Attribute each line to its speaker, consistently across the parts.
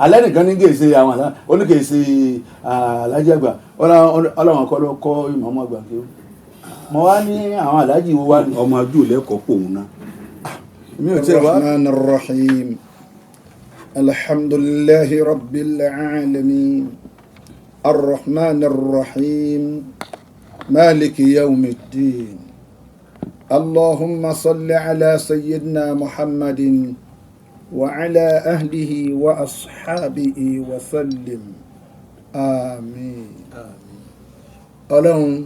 Speaker 1: Alẹ́ nìkan ní gèsè àwọn àlá oníkèsè alájí àgbà ọlọ́wọ́n kọ́ ló kọ́ ìmọ̀ọ́mọ́ àgbà kí ó mo wá ní àwọn alájí wo wá ní.
Speaker 2: Ọmọ ajú lẹ́kọ̀ọ́ pòun náà.
Speaker 1: Mi ò tiẹ̀ wá.
Speaker 3: الرحمن الرحيم الحمد لله رب العالمين الرحمن الرحيم مالك يوم الدين اللهم صل على سيدنا محمد وعلى أهله وأصحابه وسلم آمين آمين. Ọlọ́run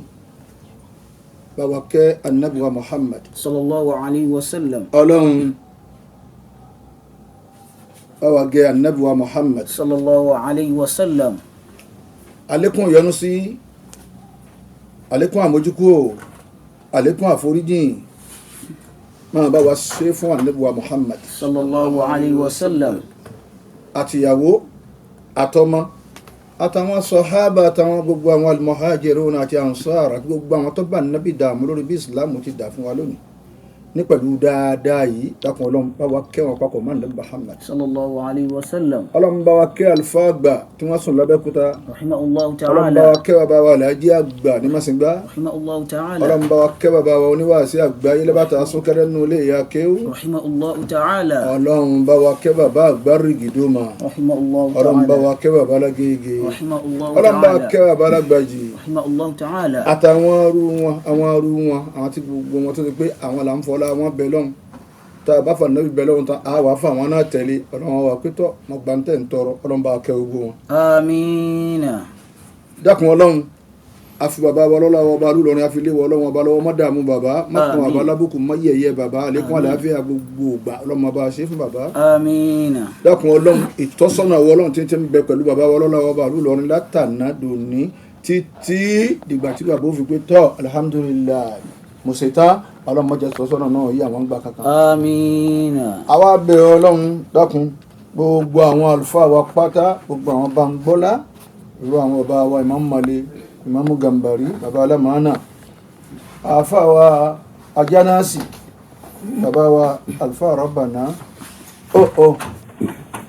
Speaker 3: bá wa kẹ́ Ànábì wa Muhammad.
Speaker 4: Sallallahu alayhi wa sallam.
Speaker 3: Ọlọ́run bá wa gẹ́ Ànábì wa Muhammad.
Speaker 4: Sallallahu alayhi wa sallam.
Speaker 3: Àlékún ìyọ́nú sí, àlékún àmójúkúrò, àlékún àforíjìn máa bá wa ṣe fún Ànábì wa Muhammad.
Speaker 4: Sallallahu alayhi wa sallam.
Speaker 3: Àtìyàwó, àtọmọ, àtàwọn sọhábà, àtàwọn gbogbo àwọn almuhajirun àti ansar, àti gbogbo àwọn tó bá Nábì dààmú lórí bí Ìsìlámù ti dà fún wa lónìí ní pẹ̀lú dáadáa yìí. Dákun Ọlọ́run, bá wa kẹ́ wọn papọ̀ mọ́ Ànábì Muhammad.
Speaker 4: Sallallahu alayhi wa sallam.
Speaker 3: Ọlọ́run, bá wa kẹ́ àlùfáà àgbà tí wọ́n sùn lábẹ́kúta.
Speaker 4: Rahimahullahu
Speaker 3: Ọlọ́run, bá
Speaker 4: ta'ala.
Speaker 3: wa kẹ́ bàbá wa Alhaji àgbà ní Màsíngbà.
Speaker 4: Rahimahullahu ta'ala.
Speaker 3: Ọlọ́run, bá wa kẹ́ bàbá wa oníwàásí àgbà yìí lẹ́bàtà súnkẹ́rẹ́ nínú ilé ìyá kéwú.
Speaker 4: Rahimahullahu ta'ala.
Speaker 3: Ọlọ́run, bá wa kẹ́ bàbá àgbà rìgìdómà.
Speaker 4: Rahimahullahu
Speaker 3: Ọlọ́run, bá
Speaker 4: ta'ala.
Speaker 3: wa kẹ́ bàbá lágége.
Speaker 4: Rahimahullahu
Speaker 3: Ọlọ́run, bá wa
Speaker 4: ta'ala.
Speaker 3: kẹ́ bàbá lágbàjì.
Speaker 4: Rahimahullahu ta'ala.
Speaker 3: Àtàwọn arú wọn, àwọn arú wọn, àwọn tí gbogbo wọn tó ti pé àwọn là ń fọlá wọn bẹ lọ́hùn. Tá a bá fà nábì bẹ lọ́hùn tán, a wà fún àwọn náà tẹ̀lé. Ọlọ́run wa pé tọ́ mo gbà ń tẹ̀ ń tọrọ. Ọlọ́run, bá wa kẹ́ gbogbo wọn.
Speaker 4: Amina.
Speaker 3: Dákun Ọlọ́run, àfi bàbá wa lọ́la ọba lúlọrin, àfi lé wọ Ọlọ́run ọba lọ́wọ́. Má dààmú bàbá, má kàn bàbá
Speaker 4: Àmín.
Speaker 3: lábùkù, má yẹ̀yẹ́ bàbá. Àlékún àlàáfíà gbogbo ògbà, Ọlọ́run ọba ṣe fún bàbá.
Speaker 4: Amina.
Speaker 3: Dákun Ọlọ́run, ìtọ́sọ́nà wọ Ọlọ́run tí ń bẹ pẹ̀lú bàbá wa lọ́la ọba lúlọrin látàná dòní títí dìgbà tí bàbá ó fi pé tọ́ alhamdulillahi mùsètá, Ọlọ́run mọ́jà ìtọ́sọ́nà náà yí àwọn gbà kankan.
Speaker 4: Amina.
Speaker 3: Àwa bẹ̀ Ọlọ́run, dákun, gbogbo àwọn àlùfáà wa pátá, gbogbo àwọn bangbọ́lá, irú àwọn bàbá wa Ìmáàmù Male, Ìmáàmù Gàmbàrí, bàbá alámàánà, àáfàá wa Ajánásì, bàbá wa àlùfáà Rọ́bànà, ó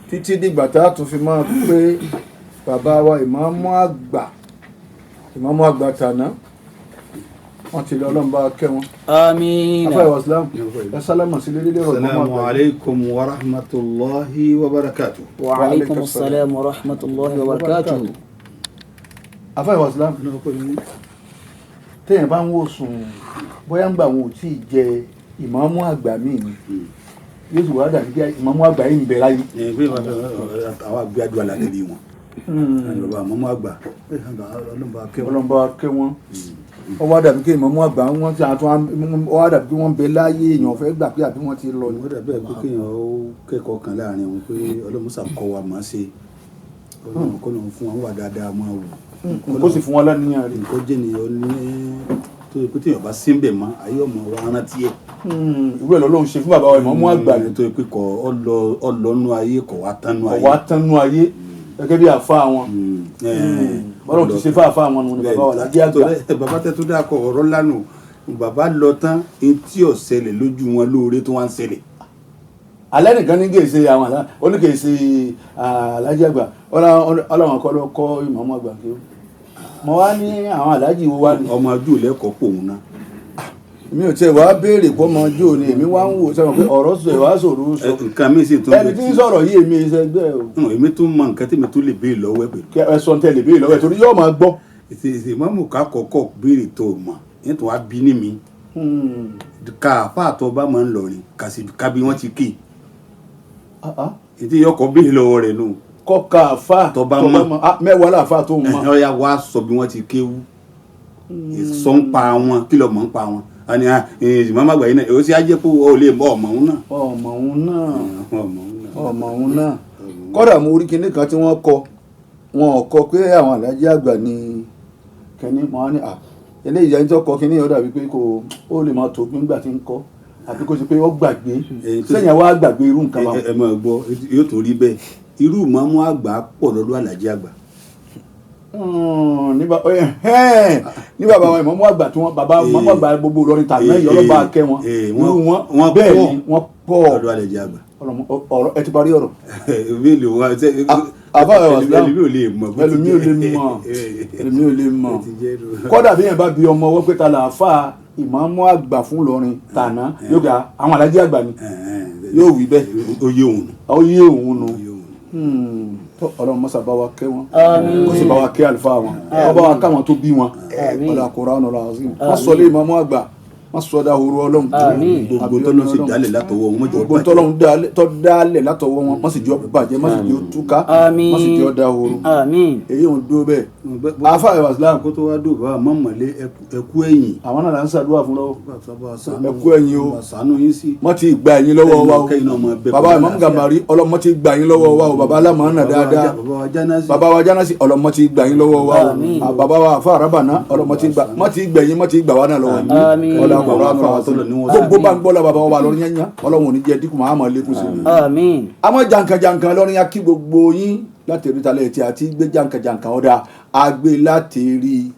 Speaker 3: títí dìgbà tá a tún fi máa pé bàbá wa Ìmáàmù àgbà, Ìmáàmù àgbà tàná, wọ́n ti lọ. Ọlọ́run, bá kẹ́ wọn.
Speaker 4: Amina.
Speaker 3: Afáà ìwà Islam, ẹ sálámà sí lédè ọ̀rọ̀ Ìmáàmù
Speaker 2: Assalamu
Speaker 3: àgbà.
Speaker 2: alaikum wa rahmatulahi wa barakatuh.
Speaker 4: Wa alaykum assalam wa rahmatullahi wa barakatuh.
Speaker 1: Afáà ìwà Islam, téèyàn bá ń wò sùn, bóyá ń gbà wọn ò tí ì jẹ ìmáàmù àgbà míì ni, yóò sì wá dàbí bí ìmáàmù àgbà yìí ń bẹ láyé.
Speaker 2: Ẹ pé àwọn àgbẹ̀ àdúrà làkèrè wọn. Bàbá àmọ́mọ́ àgbà, Ọlọ́run bá kẹ́ wọn.
Speaker 1: Ọlọ́run bá kẹ́ wọn. Ó wá dàbí kí ìmáàmù àgbà wọn ti àtún, ó wá dàbí kí wọ́n bẹ láyé, èèyàn fẹ́ gbà pé àbí wọ́n ti lọ ni.
Speaker 2: Wọ́n dàbí ẹ̀ pé kéèyàn ó kẹ́kọ̀ọ́ kan láàrin wọn pé Ọlọ́run ṣàkọ́ wa máa ṣe, Ọlọ́run kọ́ lóun fún wọn wà dáadáa máa wù.
Speaker 1: Kó sì fún wọn lánìyàn rẹ̀.
Speaker 2: Nǹkan jẹ́ nìyẹn ní tó yẹ pé téèyàn bá sí ń bẹ̀ mọ́, ayé ọmọ wa rántí ẹ̀.
Speaker 1: Irú ẹ̀ lọ́lọ́run ṣe fún bàbá wa ìmáàmù àgbà ni.
Speaker 2: Tó yẹ pé kọ́ ọlọ́nu ayé kọ̀ wá tánú ayé.
Speaker 1: Ọ̀wá tánú ayé gẹ́gẹ́ bí àfa wọn. Bọ́lá ti ṣe fún àfa wọn nù ní bàbá wa Lájí àgbà.
Speaker 2: Bàbá tẹ́ tó dáa kọ ọ̀rọ̀ lánàá, bàbá lọ tán, etí ọ̀sẹ̀lẹ̀ lójú wọn lóore tó wá ń ṣẹlẹ̀.
Speaker 1: Alẹ́ nìkan ní gèsè àwọn àlá oníkèsè alájí àgbà ọlọ́wọ́n kọ́ ló kọ́ ìmáàmù àgbà kí ó mo wá ní àwọn alájí wo wá ní.
Speaker 2: Ọmọ ajú lẹ́kọ̀ọ́ pòun náà.
Speaker 1: Mi ò tiẹ̀ wá béèrè pọ́ mọ ọjọ́ ni èmi wá ń wò sẹ́wọ̀n pé ọ̀rọ̀ sọ ẹ̀ wá sọ̀rọ̀ sọ.
Speaker 2: Nǹkan mi sì tún
Speaker 1: Ẹni tí ń sọ̀rọ̀ yìí, èmi iṣẹ́ ẹgbẹ́ o.
Speaker 2: Èmi tún mọ nǹkan tí mi tún lè béèrè lọ́wọ́ ẹ̀ pẹ̀lú.
Speaker 1: Kí ẹ sọ tẹ́lẹ̀ béèrè lọ́wọ́ ẹ̀ torí yóò máa gbọ́.
Speaker 2: Ìmọ̀mù ká kọ́kọ́ béèrè tó mọ̀ nítorí wàá bí ní mi ká àfa àtọ́ bá máa ń lọrin kábí wọ́n ti kì í ètí yọkọ̀ béèrè lọ́wọ́ rẹ̀ nù.
Speaker 1: Kọ́ka àfa.
Speaker 2: Tó bá mọ̀.
Speaker 1: Ah, mẹ́wàá làfa tó mọ̀.
Speaker 2: Ẹ̀ ọ̀ya wá sọ bí wọ́n ti kéwú, sọ ń pa wọn, kí lọ mọ̀ ń pa wọn àní ìmọ̀mù àgbà yìí náà èyí ó sì á jẹ́ pé o lè mọ ọmọ òun náà.
Speaker 1: Ọmọ òun náà.
Speaker 2: Ọmọ òun náà.
Speaker 1: Ọmọ òun náà. Kọ́dà mo rí kinní kan tí wọ́n kọ, wọn ò kọ pé àwọn alájí àgbà ní kínní mọ́ á ní à eléyìí ẹni tó kọ kinní yẹn, ó dàbí pé kò ó lè máa tó nígbà tí ń kọ, àbí kó ṣe pé ó gbàgbé. Sẹ́yìn wá gbàgbé irú nǹkan báwọn.
Speaker 2: Ẹ máa gbọ́, yóò tó rí bẹ́ẹ̀, irú ìmọ̀mù àgbà pọ̀ lọ́dọ̀ àlàjì àgbà.
Speaker 1: Ní bàbá wa ìmọ̀mú àgbà tí wọ́n bàbá ìmọ̀mú àgbà gbogbo Ìlọrin tàbí ẹ̀yọ́ ọlọ́ba akẹ́ wọn, irú wọn bẹ́ẹ̀ ni wọ́n Pọ̀.
Speaker 2: Lọ́dọ̀ àlejò àgbà.
Speaker 1: Ọ̀rọ̀ ẹ ti parí ọ̀rọ̀.
Speaker 2: Ìbéèrè wa ṣe
Speaker 1: Àbá ẹ̀wà Islam.
Speaker 2: ẹlòmíì ò lè mọ̀ bó ti
Speaker 1: ẹlòmíì ò lè
Speaker 2: jẹ́.
Speaker 1: mọ̀, ẹlòmíì ò lè mọ̀.
Speaker 2: Bó ti jẹ́ nù.
Speaker 1: Kódà bí yẹn bá bi ọmọ ọwọ́ pé ta là á fà ìmáàmù àgbà fún Ìlọrin tàná, yóò gba àwọn alájí àgbà ni, yóò wí bẹ́ẹ̀.
Speaker 2: Ó yé òun nù.
Speaker 1: Ó yé òun nu.
Speaker 2: Ó yé òun nù.
Speaker 1: Tó Ọlọ́run mọ́sá bá wa kẹ́ wọn,
Speaker 4: Àmín.
Speaker 1: kó sì bá wa kẹ́ àlùfáà wọn, kó bá wa káwọn tó bí wọn.
Speaker 4: Àmín.
Speaker 1: Ọlá Kùránì Al-Azim, wọ́n sọ lé ìmáàmù àgbà, wọ́n sọ dahoro Ọlọ́run.
Speaker 4: Àmín.
Speaker 2: Gbogbo tọ́lọ́ sì dálẹ̀ látọwọ́ wọn mọ́jọ́
Speaker 1: Gbogbo tọ́lọ́run tó dálẹ̀ látọwọ́ wọn, wọ́n sì jọ bàjẹ́, wọ́n sì jọ túká,
Speaker 4: Àmín.
Speaker 1: wọ́n sì jọ dahoro.
Speaker 4: Àmín.
Speaker 1: Èyí ò ń dúró bẹ́ẹ̀. Àáfàá ẹ̀wà Islam,
Speaker 2: kó tó wá dùn bá mọ̀mọ́lé ẹkú ẹ̀yìn.
Speaker 1: Àwọn náà là ń ṣàdúrà fún lọ́wọ́. Ẹkú ẹ̀yìn o.
Speaker 2: Ṣàánú yín sí.
Speaker 1: Wọ́n ti gbà yín lọ́wọ́ wa o.
Speaker 2: Kẹ́yìn náà máa bẹ
Speaker 1: Bàbá
Speaker 2: pẹ̀lú
Speaker 1: Imam
Speaker 2: àlàáfíà.
Speaker 1: Gambari, ọlọ́mọ ti gbà yín lọ́wọ́ wa o. Bàbá alámọ̀ọ́nà dáadáa,
Speaker 2: Bàbá wa Jánásì.
Speaker 1: Bàbá wa Jánásì, ọlọ́mọ ti gbà yín lọ́wọ́ wa o.
Speaker 4: Àmín.
Speaker 1: Bàbá wa àfa àràbànà, ọlọ́mọ ti gbà mọ́ ti gbà yín, mọ́ ti gbà wá náà lọ́wọ́.
Speaker 4: Àmín.
Speaker 1: Ọlá
Speaker 2: Gbogbo
Speaker 1: Kùránì
Speaker 2: àwọn
Speaker 1: Al-Azim.
Speaker 2: tọ́lọ̀ ní wọ́n
Speaker 1: Gbogbo bá ń gbọ́ la bàbá wa lọ́rùn yẹn, Ọlọ́run ò ní jẹ́ dínkù, máa mọ̀ lékún sí i.
Speaker 4: Àmín.
Speaker 1: Àmọ́ jankan-jankan lọ́rin, akí gbogbo yín láti rí talẹ̀ tí a ti gbé jankan-jankan ọ̀dà àgbé láti rí.